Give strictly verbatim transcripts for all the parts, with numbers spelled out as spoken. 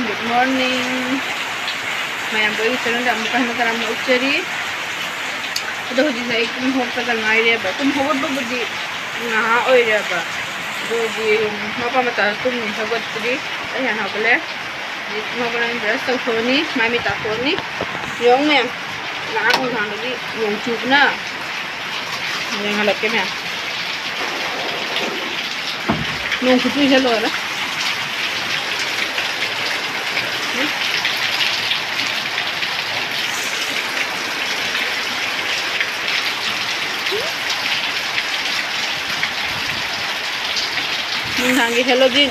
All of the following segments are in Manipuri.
Good morning. ꯃꯌꯥꯝꯕꯨ ꯑꯩꯒꯤ channelꯗ ꯑꯃꯨꯛꯀ ꯍꯟꯅ ꯇꯔꯥꯝꯅ ꯑꯣꯛꯆꯔꯤ꯫ ꯑꯗꯣ ꯍꯧꯖꯤꯛꯁꯦ ꯑꯩ ꯇꯨꯝ ꯍꯧꯒꯠꯄꯗ ꯉꯥꯏꯔꯦꯕ꯫ ꯇꯨꯝ ꯍꯧꯒꯠꯄꯕꯨꯗꯤ ꯉꯥꯏꯍꯥꯛ ꯑꯣꯏꯔꯦꯕ꯫ ꯑꯗꯨ ꯍꯧꯖꯤꯛ ꯃꯄꯥ ꯃꯆꯥ ꯇꯨꯝꯃꯤ, ꯍꯧꯒꯠꯇ꯭ꯔꯤ꯫ ꯑꯩ ꯍꯥꯟꯅ ꯍꯧꯒꯠꯂꯦ꯫ ꯍꯧꯖꯤꯛ ꯇꯨꯝ ꯍꯧꯒꯠꯂꯅꯤ, brush ꯇꯧꯊꯣꯛꯑꯅꯤ, ꯃꯥꯏ ꯃꯤꯠ ꯇꯥꯊꯣꯛꯑꯅꯤ꯫ ꯌꯦꯡꯉꯨ ꯃꯌꯥꯝ, ꯉꯔꯥꯡ ꯅꯨꯡꯗꯥꯡꯗꯒꯤ ꯅꯣꯡ ꯆꯨꯕꯅ ꯌꯦꯡꯍꯜꯂꯛꯀꯦ ꯃꯌꯥꯝ꯫ ꯅꯣꯡ ꯈꯨꯆꯨꯁꯦ ꯂꯣꯏꯔꯦ꯫ ꯅꯨꯡꯗꯥꯡꯒꯤ halogen,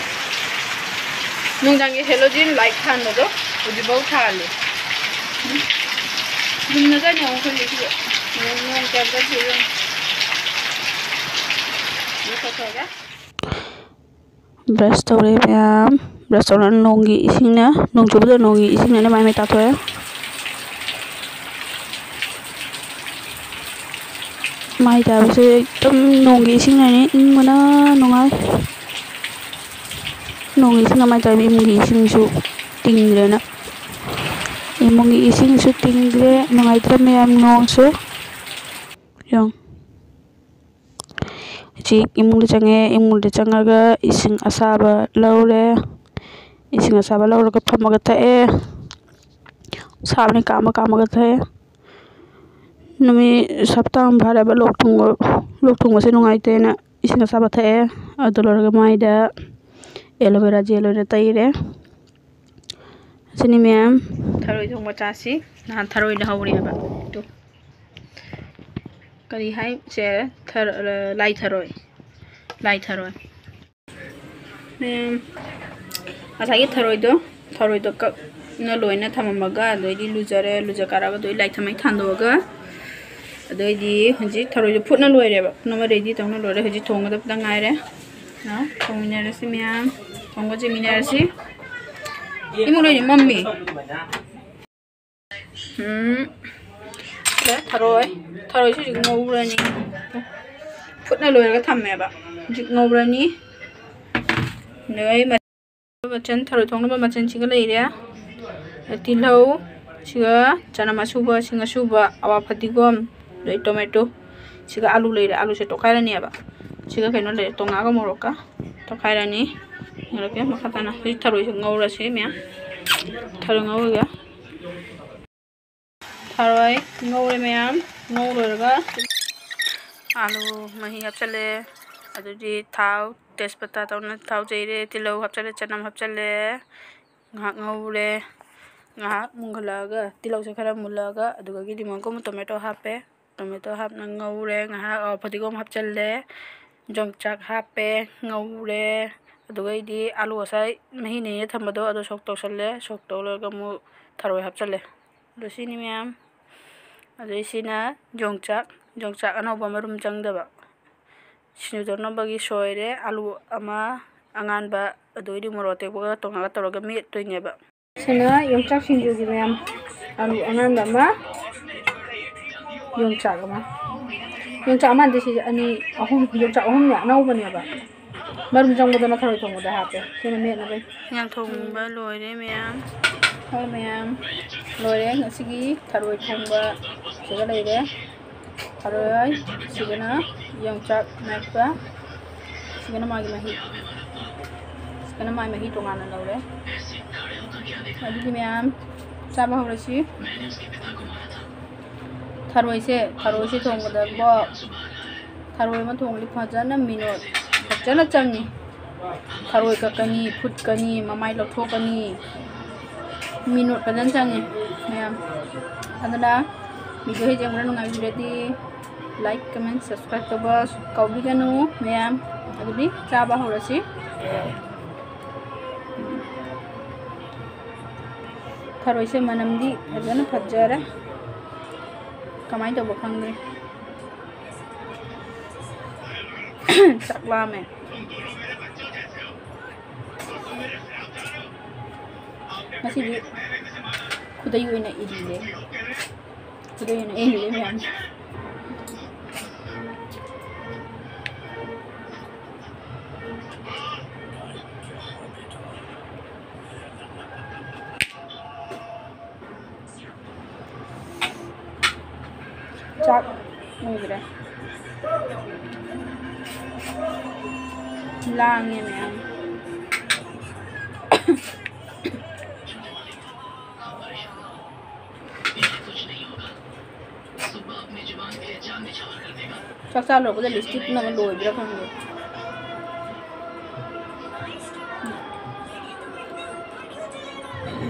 ꯅꯨꯡꯗꯥꯡꯒꯤ halogen light ꯊꯥꯟꯕꯗꯣ ꯍꯧꯖꯤꯛꯐꯥꯎ ꯊꯥꯜꯂꯤ꯫ ꯎꯝ꯫ ꯌꯨꯝꯅꯗꯅꯤ ꯑꯃꯨꯛ ꯑꯩꯈꯣꯏꯒꯤ ꯁꯤꯗ꯫ ꯅꯣꯡ ꯀꯌꯥꯝ ꯀꯟ ꯆꯨꯏ ꯌꯦꯡꯉꯨ꯫ ꯑꯗꯨ ꯇꯧꯊꯣꯛꯑꯒ꯫ Brush ꯇꯧꯔꯦ ꯃꯌꯥꯝ꯫ Brush ꯇꯧꯔ ꯅꯣꯡꯒꯤ ꯏꯁꯤꯡꯅ, ꯅꯣꯡ ꯆꯨꯕꯗ ꯅꯣꯡꯒꯤ ꯏꯁꯤꯡꯅꯅꯦ ꯃꯥꯏ ꯃꯤꯠ ꯇꯥꯊꯣꯛꯑꯦ꯫ ꯃꯥꯏ ꯇꯥꯕꯁꯦ ꯑꯗꯨꯝ ꯅꯣꯡꯒꯤ ꯏꯁꯤꯡꯅꯅꯦ, ꯏꯪꯕꯅ ꯅꯨꯡꯉꯥꯏ꯫ ꯅꯣꯡꯒꯤ ꯏꯁꯤꯡꯅ ꯃꯥꯏ ꯇꯥꯕ, ꯏꯃꯨꯡꯒꯤ ꯏꯁꯤꯡꯁꯨ ꯇꯤꯡꯗ꯭ꯔꯦꯅ꯫ ꯏꯃꯨꯡꯒꯤ ꯏꯁꯤꯡꯁꯨ ꯇꯤꯡꯗ꯭ꯔꯦ, ꯅꯨꯡꯉꯥꯏꯇ꯭ꯔꯦ ꯃꯌꯥꯝ ꯅꯣꯡꯁꯦ꯫ ꯌꯦꯡꯉꯨ꯫ ꯍꯧꯖꯤꯛ ꯏꯃꯨꯡꯗ ꯆꯪꯉꯦ, ꯏꯃꯨꯡꯗ ꯆꯪꯉꯒ ꯏꯁꯤꯡ ꯑꯁꯥꯕ ꯂꯧꯔꯦ꯫ ꯏꯁꯤꯡ ꯑꯁꯥꯕ ꯂꯧꯔꯒ ꯐꯝꯃꯒ ꯊꯛꯑꯦ꯫ ꯁꯥꯕꯅꯤ ꯀꯥꯝꯃ ꯀꯥꯝꯃꯒ ꯊꯛꯑꯦ꯫ ꯅꯨꯃꯤꯠ ꯍꯞꯇꯥ ꯑꯃ ꯐꯥꯔꯦꯕ ꯂꯣꯛ ꯊꯨꯡꯕ, ꯂꯣꯛ ꯊꯨꯡꯕꯁꯦ ꯅꯨꯡꯉꯥꯏꯇꯦꯅ ꯏꯁꯤꯡ ꯑꯁꯥꯕ ꯊꯛꯑꯦ꯫ ꯑꯗꯨ ꯂꯣꯏꯔꯒ ꯃꯥꯏꯗ aloe vera gel ꯑꯣꯏꯅ ꯇꯩꯔꯦ꯫ ꯑꯁꯤꯅꯤ ꯃꯌꯥꯝ, ꯊꯔꯣꯏ ꯊꯣꯡꯕ ꯆꯥꯁꯤ꯫ ꯅꯍꯥꯟ ꯊꯔꯣꯏ ꯂꯧꯍꯧꯔꯦꯕ꯫ ꯇꯨ꯫ ꯀꯔꯤ ꯍꯥꯏ? ꯁꯦ, ꯊꯔ-, ꯂꯥꯏ ꯊꯔꯣꯏ꯫ ꯂꯥꯏ ꯊꯔꯣꯏ꯫ ꯃꯌꯥꯝ, ꯉꯁꯥꯏꯒꯤ ꯊꯔꯣꯏꯗꯣ, ꯊꯔꯣꯏꯗꯣ ꯀꯛꯅ ꯂꯣꯏꯅ ꯊꯝꯃꯝꯃꯒ, ꯑꯗꯩꯗꯤ ꯂꯨꯖꯔꯦ, ꯂꯨꯖ ꯀꯥꯔꯒ ꯑꯗꯩ ꯂꯥꯏ ꯊꯝꯃꯩ ꯊꯥꯟꯗꯣꯛꯑꯒ, ꯑꯗꯩꯗꯤ ꯍꯧꯖꯤꯛ ꯊꯔꯣꯏꯗꯣ ꯐꯨꯠꯅ ꯂꯣꯏꯔꯦꯕ, ꯐꯨꯠꯅꯕ ready ꯇꯧꯅ ꯂꯣꯏꯔꯦ꯫ ꯍꯧꯖꯤꯛ ꯊꯣꯡꯒꯗꯕꯇ ꯉꯥꯏꯔꯦ꯫ ꯂꯥꯛꯑꯣ, ꯊꯣꯡꯃꯤꯟꯅꯔꯁꯤ ꯃꯌꯥꯝ, ꯊꯣꯡꯕ ꯆꯦꯃꯤꯟꯅꯔꯁꯤ꯫ ꯏꯃꯨꯡ ꯂꯣꯏꯅ ꯃꯝꯃꯤ꯫ ꯎꯝ꯫ ꯁꯤꯗ ꯊꯔꯣꯏ, ꯊꯔꯣꯏꯁꯤ ꯍꯧꯖꯤꯛ ꯉꯧꯔꯅꯤ꯫ ꯐꯨꯠꯅ ꯂꯣꯏꯔꯒ ꯊꯝꯃꯦꯕ꯫ ꯍꯧꯖꯤꯛ ꯉꯧꯔꯅꯤ꯫ ꯑꯗꯨꯒ ꯑꯩ ꯃꯆꯜ, ꯊꯔꯣꯏ ꯊꯣꯡꯅꯕ ꯃꯆꯜꯁꯤꯒ ꯂꯩꯔꯦ꯫ ꯇꯤꯜꯍꯧ, ꯁꯤꯒ ꯆꯅꯝ ꯑꯁꯨꯕ, ꯁꯤꯡ ꯑꯁꯨꯕ, ꯑꯋꯥ ꯐꯗꯤꯒꯣꯝ, ꯑꯗꯩ ꯇꯣꯃꯦꯇꯣ, ꯁꯤꯒ ꯑꯥꯂꯨ ꯂꯩꯔꯦ꯫ ꯑꯥꯂꯨꯁꯦ ꯇꯣꯠꯈꯥꯏꯔꯅꯦꯕ꯫ ꯁꯤꯒ ꯀꯩꯅꯣ ꯂꯩꯔꯦ, ꯇꯣꯉꯥꯒ ꯃꯣꯔꯣꯛꯀ ꯇꯣꯠꯈꯥꯏꯔꯅꯤ꯫ ꯌꯥꯔꯒꯦ, ꯃꯈꯥ ꯇꯥꯅ ꯍꯧꯖꯤꯛ ꯊꯔꯣꯏꯁꯦ ꯉꯧꯔꯁꯦ ꯃꯌꯥꯝ꯫ ꯊꯔꯣꯏ ꯉꯧꯔꯒ ꯊꯔꯣꯏ ꯉꯧꯔꯦ ꯃꯌꯥꯝ꯫ ꯉꯧ ꯂꯣꯏꯔꯒ ꯑꯥꯂꯨ ꯃꯍꯤ ꯍꯥꯞꯆꯜꯂꯦ꯫ ꯑꯗꯨꯗꯤ ꯊꯥꯎ, ꯇꯦꯖꯄꯇꯥ ꯇꯧꯅ ꯊꯥꯎ ꯆꯩꯔꯦ, ꯇꯤꯜꯍꯧ ꯍꯥꯞꯆꯜꯂꯦ, ꯆꯅꯝ ꯍꯥꯞꯆꯜꯂꯦ꯫ ꯉꯥꯏꯍꯥꯛ ꯉꯧꯔꯦ꯫ ꯉꯥꯏꯍꯥꯛ ꯃꯨꯟꯒꯠꯂꯛꯑꯒ ꯇꯤꯜꯍꯧꯁꯦ ꯈꯔ ꯃꯨꯜꯂꯛꯑꯒ ꯑꯗꯨꯗꯒꯤꯗꯤ ꯃꯣꯟꯈꯨꯝ ꯇꯣꯃꯦꯇꯣ ꯍꯥꯞꯄꯦ꯫ ꯇꯣꯃꯦꯇꯣ ꯍꯥꯞꯅ ꯉꯧꯔꯦ꯫ ꯉꯥꯏꯍꯥꯛ, ꯑ, ꯐꯗꯤꯒꯣꯝ ꯍꯥꯞꯆꯜꯂꯦ꯫ ꯌꯣꯡꯆꯥꯛ ꯍꯥꯞꯄꯦ, ꯉꯧꯔꯦ꯫ ꯑꯗꯨꯒꯩꯗꯤ ꯑꯥꯂꯨ ꯉꯁꯥꯏ ꯃꯍꯤ ꯅꯩꯅ ꯊꯝꯕꯗꯣ ꯑꯗꯨ ꯁꯣꯛ ꯇꯧꯁꯜꯂꯦ꯫ ꯁꯣꯛ ꯇꯧ ꯂꯣꯏꯔꯒ ꯑꯃꯨꯛ ꯊꯔꯣꯏ ꯍꯥꯞꯆꯜꯂꯦ꯫ ꯑꯗꯨ ꯁꯤꯅꯤ ꯃꯌꯥꯝ꯫ ꯑꯗꯩ ꯁꯤꯅ ꯌꯣꯡꯆꯥꯛ, ꯌꯣꯡꯆꯥꯛ ꯑꯅꯧꯕ ꯃꯔꯨꯝ ꯆꯪꯗꯕ꯫ ꯁꯤꯡꯖꯨ ꯇꯧꯅꯕꯒꯤ ꯁꯣꯏꯔꯦ꯫ ꯑꯥꯂꯨ ꯑꯃ ꯑꯉꯥꯟꯕ, ꯑꯗꯨ ꯑꯣꯏꯗꯤ ꯃꯣꯔꯣꯛ ꯑꯇꯦꯛꯄꯒ ꯇꯣꯉꯥꯟꯒ ꯇꯧꯔꯒ ꯃꯦꯠꯇꯣꯏꯅꯦꯕ꯫ ꯁꯤꯅ ꯌꯣꯡꯆꯥꯛ ꯁꯤꯡꯖꯨꯒꯤ ꯃꯌꯥꯝ꯫ ꯑꯥꯂꯨ ꯑꯉꯥꯟꯕ ꯑꯃ, ꯌꯣꯡꯆꯥꯛ ꯑꯃ꯫ ꯌꯣꯡꯆꯥꯛ ꯑꯃꯗꯤ ꯁꯤꯁꯦ ꯑꯅꯤ, ꯑꯍꯨꯝ, ꯌꯣꯡꯆꯥꯛ ꯑꯍꯨꯝꯅꯦ, ꯑꯅꯧꯕꯅꯦꯕ꯫ ꯃꯔꯨꯝ ꯆꯪꯕꯗꯨꯅ ꯊꯔꯣꯏ ꯊꯣꯡꯕꯗ ꯍꯥꯞꯄꯦ꯫ ꯁꯤꯅ ꯃꯦꯠꯅꯕꯩ꯫ ꯏꯟꯖꯥꯡ ꯊꯣꯡꯕ ꯂꯣꯏꯔꯦ ꯃꯌꯥꯝ꯫ ꯍꯣꯏ ꯃꯌꯥꯝ, ꯂꯣꯏꯔꯦ ꯉꯁꯤꯒꯤ ꯊꯔꯣꯏ ꯊꯣꯡꯕ꯫ ꯁꯤꯒ ꯂꯩꯔꯦ ꯊꯔꯣꯏ, ꯁꯤꯒꯅ ꯌꯣꯡꯆꯥꯛ ꯃꯦꯠꯄ, ꯁꯤꯒꯅ ꯃꯥꯒꯤ ꯃꯍꯤ, ꯁꯤꯒꯅ ꯃꯥꯒꯤ ꯃꯍꯤ ꯇꯣꯉꯥꯟꯅ ꯂꯧꯔꯦ꯫ ꯑꯗꯨꯗꯤ ꯃꯌꯥꯝ ꯆꯥꯕ ꯍꯧꯔꯁꯤ꯫ ꯊꯔꯣꯏꯁꯦ, ꯊꯔꯣꯏꯁꯦ ꯊꯣꯡꯕꯗꯀꯣ, ꯊꯔꯣꯏ ꯑꯃ ꯊꯣꯡꯕꯗꯤ ꯐꯖꯅ ꯃꯤꯅꯣꯠ ꯐꯖꯅ ꯆꯪꯉꯤ꯫ ꯊꯔꯣꯏ ꯀꯛꯀꯅꯤ, ꯐꯨꯠꯀꯅꯤ, ꯃꯃꯥꯏ ꯂꯧꯊꯣꯛꯀꯅꯤ, ꯃꯤꯅꯣꯠ ꯐꯖꯅ ꯆꯪꯉꯤ ꯃꯌꯥꯝ꯫ ꯑꯗꯨꯅ video ꯍꯦꯛ ꯌꯦꯡꯕꯗ ꯅꯨꯡꯉꯥꯏꯕꯤꯔꯗꯤ like, comment, subscribe ꯇꯧꯕ ꯀꯥꯎꯕꯤꯒꯅꯨ ꯃꯌꯥꯝ꯫ ꯑꯗꯨꯗꯤ ꯆꯥꯕ ꯍꯧꯔꯁꯤ꯫ ꯊꯔꯣꯏꯁꯦ ꯃꯅꯝꯗꯤ ꯐꯖꯅ ꯐꯖꯔꯦ, ꯀꯃꯥꯏꯅ ꯇꯧꯕ ꯈꯪꯗꯦ꯫ ꯆꯥꯛ ꯂꯥꯝꯃꯦ꯫ ꯉꯁꯤꯗꯤ ꯈꯨꯗꯩ ꯑꯣꯏꯅ ꯏꯜꯂꯦ꯫ ꯈꯨꯗꯩ ꯑꯣꯏꯅ ꯏꯜꯂꯦ ꯃꯌꯥꯝ꯫ ꯆꯥꯛ ꯃꯨꯟꯈ꯭ꯔꯦ꯫ ꯂꯥꯡꯉꯦ ꯃꯌꯥꯝ꯫ ꯆꯥꯛ ꯆꯥ ꯂꯣꯏꯔꯛꯄꯗ ꯂꯤꯞꯁꯇꯤꯛ ꯄꯨꯝꯅꯃꯛ ꯂꯣꯏꯕ꯭ꯔꯥ ꯈꯪꯗꯦ꯫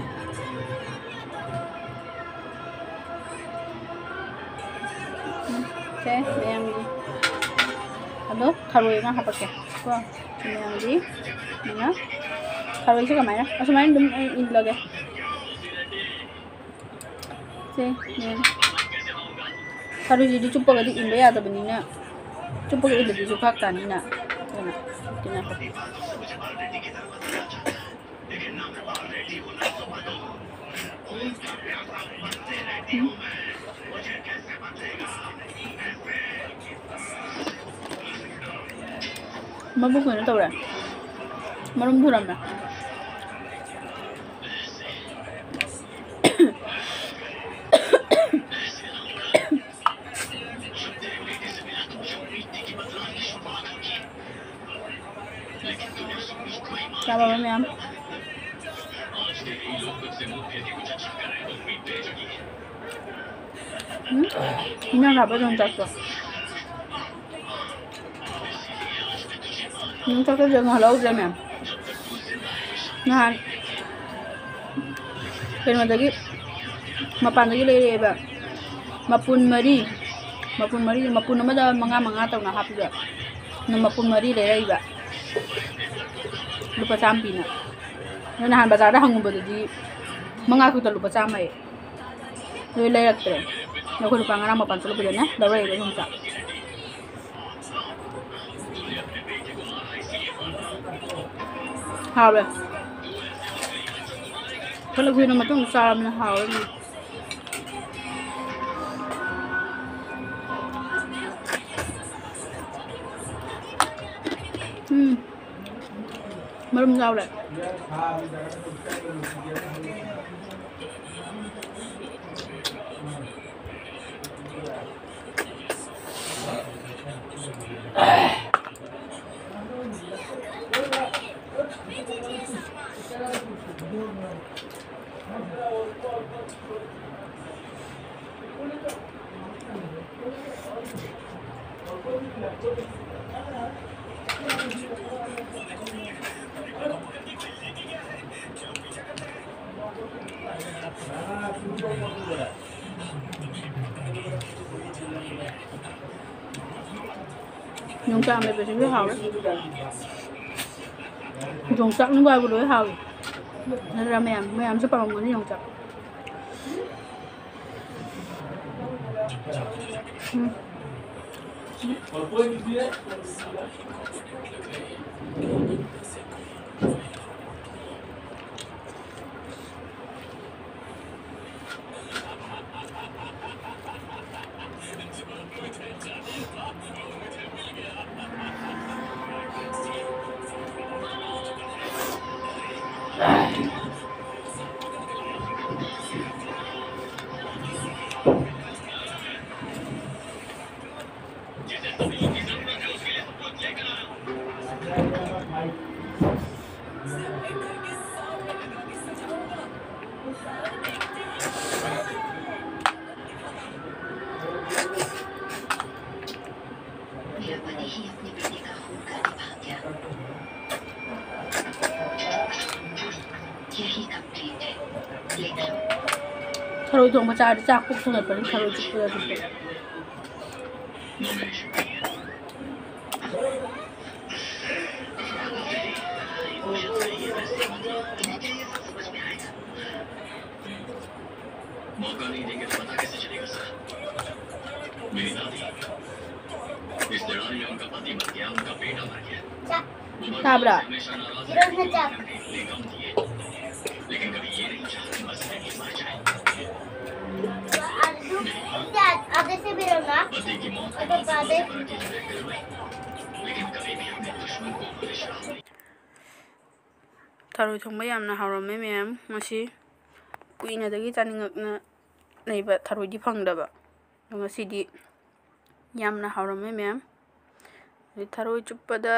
ꯁꯦ ꯃꯌꯥꯝꯒꯤ꯫ ꯑꯗꯣ ꯊꯔꯣꯏ ꯑꯃ ꯍꯥꯞꯄꯛꯀꯦ ꯀꯣ꯫ ꯃꯌꯥꯝꯒꯤ꯫ ꯑꯗꯨꯅ ꯊꯔꯣꯏꯁꯦ ꯀꯃꯥꯏꯅ? ꯑꯁꯨꯃꯥꯏꯅ ꯑꯗꯨꯝ ꯑꯩ ꯏꯜꯂꯒꯦ꯫ ꯁꯦ ꯃꯌꯥꯝ꯫ ꯊꯔꯣꯏꯁꯤꯗꯤ ꯆꯨꯞꯄꯒꯗꯤ ꯏꯟꯕ ꯌꯥꯗꯕꯅꯤꯅ, ꯆꯨꯞꯄꯒ ꯏꯜꯂꯗꯤ ꯆꯨꯞꯈꯥꯛ ꯇꯥꯅꯤꯅ꯫ ꯑꯗꯨꯅ ꯁꯤꯅ꯫ ꯃꯕꯨꯛ ꯀꯩꯅꯣ ꯇꯧꯔꯦ꯫ ꯃꯔꯨꯝ ꯊꯨꯔꯝꯃꯦ꯫ ꯆꯥꯕ ꯃꯌꯥꯝ꯫ ꯎꯝ? ꯏꯟꯖꯥꯡ ꯍꯥꯞꯄ ꯌꯣꯡꯆꯥꯛꯇꯣ꯫ ꯌꯣꯡꯆꯥꯛꯇꯣ ꯌꯦꯡꯍꯜꯍꯧꯗ꯭ꯔꯦꯅꯦ꯫ ꯅꯍꯥꯟ ꯀꯩꯅꯣꯗꯒꯤ, ꯃꯄꯥꯟꯗꯒꯤ ꯂꯩꯔꯛꯑꯦꯕ꯫ ꯃꯄꯨꯟ ꯃꯔꯤ, ꯃꯄꯨꯟ ꯃꯔꯤ, ꯃꯄꯨꯟ ꯑꯃꯗ ꯃꯉꯥ ꯃꯉꯥ ꯇꯧꯅ ꯍꯥꯞꯄꯤꯕ꯫ ꯑꯗꯨ ꯃꯄꯨꯟ ꯃꯔꯤ ꯂꯩꯔꯛꯏꯕ꯫ ꯂꯨꯄꯥ ꯆꯥꯝꯃ ꯄꯤꯅ꯫ ꯑꯗꯣ ꯅꯍꯥꯟ ꯕꯖꯥꯔꯗ ꯍꯪꯉꯨꯕꯗꯗꯤ ꯃꯉꯥ ꯈꯛꯇ ꯂꯨꯄꯥ ꯆꯥꯝꯃ ꯍꯥꯏꯌꯦ꯫ ꯑꯗꯨ ꯂꯩꯔꯛꯇ꯭ꯔꯦ꯫ ꯑꯗꯣ ꯑꯩꯈꯣꯏ ꯅꯨꯄꯥ ꯉꯔꯥꯡ ꯃꯄꯥꯟ ꯊꯣꯛꯂꯛꯄꯗꯅꯦ ꯂꯧꯔꯛꯏꯕ ꯌꯣꯡꯆꯥꯛ꯫ ꯍꯥꯎꯋꯦ꯫ ꯈꯔ ꯀꯨꯏꯅ ꯃꯇꯨꯡ ꯆꯥꯔꯕꯅꯤꯅ ꯍꯥꯎꯋꯦ ꯑꯗꯨꯝ꯫ ꯎꯝ꯫ ꯃꯔꯨꯝ ꯌꯥꯎꯔꯦ꯫ ꯌꯣꯡꯆꯥꯛ ꯃꯦꯠꯄꯁꯤꯁꯨ ꯍꯥꯎꯋꯦ꯫ ꯌꯣꯡꯆꯥꯛ ꯅꯨꯡꯒꯥꯏꯕ ꯂꯣꯏ ꯍꯥꯎꯋꯤ꯫ ꯅꯠꯇ꯭ꯔꯥ ꯃꯌꯥꯝ? ꯃꯌꯥꯝꯁꯨ ꯄꯥꯝꯃꯝꯒꯅꯤ ꯌꯣꯡꯆꯥꯛ꯫ ꯎꯝ꯫ ꯊꯔꯣꯏ ꯊꯣꯡꯕ ꯆꯥꯔꯗꯤ ꯆꯥꯛ ꯄꯨꯛ ꯊꯟꯒꯠꯄꯅꯤ, ꯊꯔꯣꯏ ꯆꯨꯞꯄꯗ ꯆꯨꯞꯄꯗ꯫ ꯇꯥꯕ꯭ꯔꯥ? ꯑꯗꯨ ꯄꯥꯗꯦ꯫ ꯊꯔꯣꯏ ꯊꯣꯡꯕ ꯌꯥꯝꯅ ꯍꯥꯎꯔꯝꯃꯦ ꯃꯌꯥꯝ꯫ ꯉꯁꯤ ꯀꯨꯏꯅꯗꯒꯤ ꯆꯥꯅꯤꯡꯉꯛꯅ ꯂꯩꯕ ꯊꯔꯣꯏꯗꯤ ꯐꯪꯗꯕ, ꯑꯗꯣ ꯉꯁꯤꯗꯤ ꯌꯥꯝꯅ ꯍꯥꯎꯔꯝꯃꯦ ꯃꯌꯥꯝ꯫ ꯑꯗꯩ ꯊꯔꯣꯏ ꯆꯨꯞꯄꯗ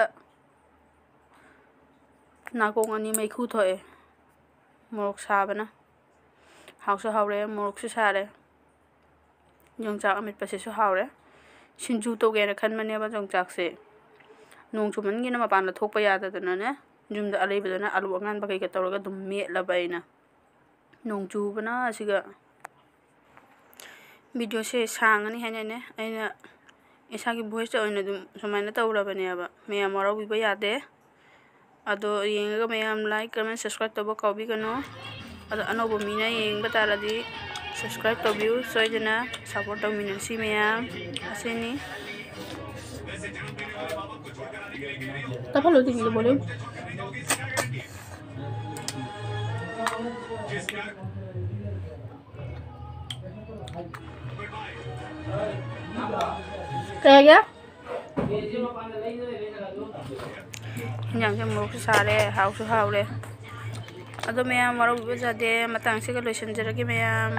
ꯅꯥꯀꯣꯡ ꯑꯅꯤ ꯃꯩꯈꯨ ꯊꯣꯛꯑꯦ꯫ ꯃꯣꯔꯣꯛ ꯁꯥꯕꯅ꯫ ꯍꯥꯎꯁꯨ ꯍꯥꯎꯔꯦ, ꯃꯣꯔꯣꯛꯁꯨ ꯁꯥꯔꯦ꯫ ꯌꯣꯡꯆꯥꯛ ꯑꯃꯦꯠꯄꯁꯤꯁꯨ ꯍꯥꯎꯔꯦ꯫ ꯁꯤꯡꯖꯨ ꯇꯧꯒꯦꯅ ꯈꯟꯕꯅꯦꯕ ꯌꯣꯡꯆꯥꯛꯁꯦ꯫ ꯅꯣꯡ ꯆꯨꯃꯟꯒꯤꯅ ꯃꯄꯥꯟꯗ ꯊꯣꯛꯄ ꯌꯥꯗꯗꯅꯅꯦ, ꯌꯨꯝꯗ ꯑꯔꯩꯕꯗꯨꯅ ꯑꯂꯨ ꯑꯉꯥꯟꯕ ꯀꯩꯀꯥ ꯇꯧꯔꯒ ꯑꯗꯨꯝ ꯃꯦꯠꯂꯕ ꯑꯩꯅ꯫ ꯅꯣꯡ ꯆꯨꯕꯅ ꯑꯁꯤꯒ ꯚꯤꯗꯤꯑꯣꯁꯦ ꯁꯥꯡꯉꯅꯤ ꯍꯥꯏꯅꯅꯦ, ꯑꯩꯅ ꯏꯁꯥꯒꯤ ꯚꯣꯏꯁꯇ ꯑꯣꯏꯅ ꯑꯗꯨꯝ ꯁꯨꯃꯥꯏꯅ ꯇꯧꯔꯕꯅꯦꯕ꯫ ꯃꯌꯥꯝ ꯋꯥꯔꯧꯕꯤꯕ ꯌꯥꯗꯦ꯫ ꯑꯗꯣ ꯌꯦꯡꯉꯒ ꯃꯌꯥꯝ like, comment, subscribe ꯇꯧꯕ ꯀꯥꯎꯕꯤꯒꯅꯨ꯫ ꯑꯗꯣ ꯑꯅꯧꯕ ꯃꯤꯅ ꯌꯦꯡꯕ ꯇꯥꯔꯗꯤ subscribe ꯇꯧꯕꯤꯌꯨ ꯁꯣꯏꯗꯅ꯫ Support ꯇꯧꯃꯤꯟꯅꯁꯤ ꯃꯌꯥꯝ꯫ ꯑꯁꯤꯅꯤ꯫ ꯇꯞꯍꯜꯂꯣ ꯇꯤꯚꯤꯒꯤ volume꯫ ꯀꯩ ꯍꯥꯏꯒꯦ? ꯏꯟꯖꯥꯡꯁꯦ ꯃꯣꯔꯣꯛꯁꯨ ꯁꯥꯔꯦ, ꯍꯥꯎꯁꯨ ꯍꯥꯎꯔꯦ꯫ ꯑꯗꯣ ꯃꯌꯥꯝ ꯋꯥꯔꯧꯕꯤꯕ ꯌꯥꯗꯦ, ꯃꯇꯥꯡꯁꯤꯒ ꯂꯣꯏꯁꯤꯟꯖꯔꯒꯦ ꯃꯌꯥꯝ꯫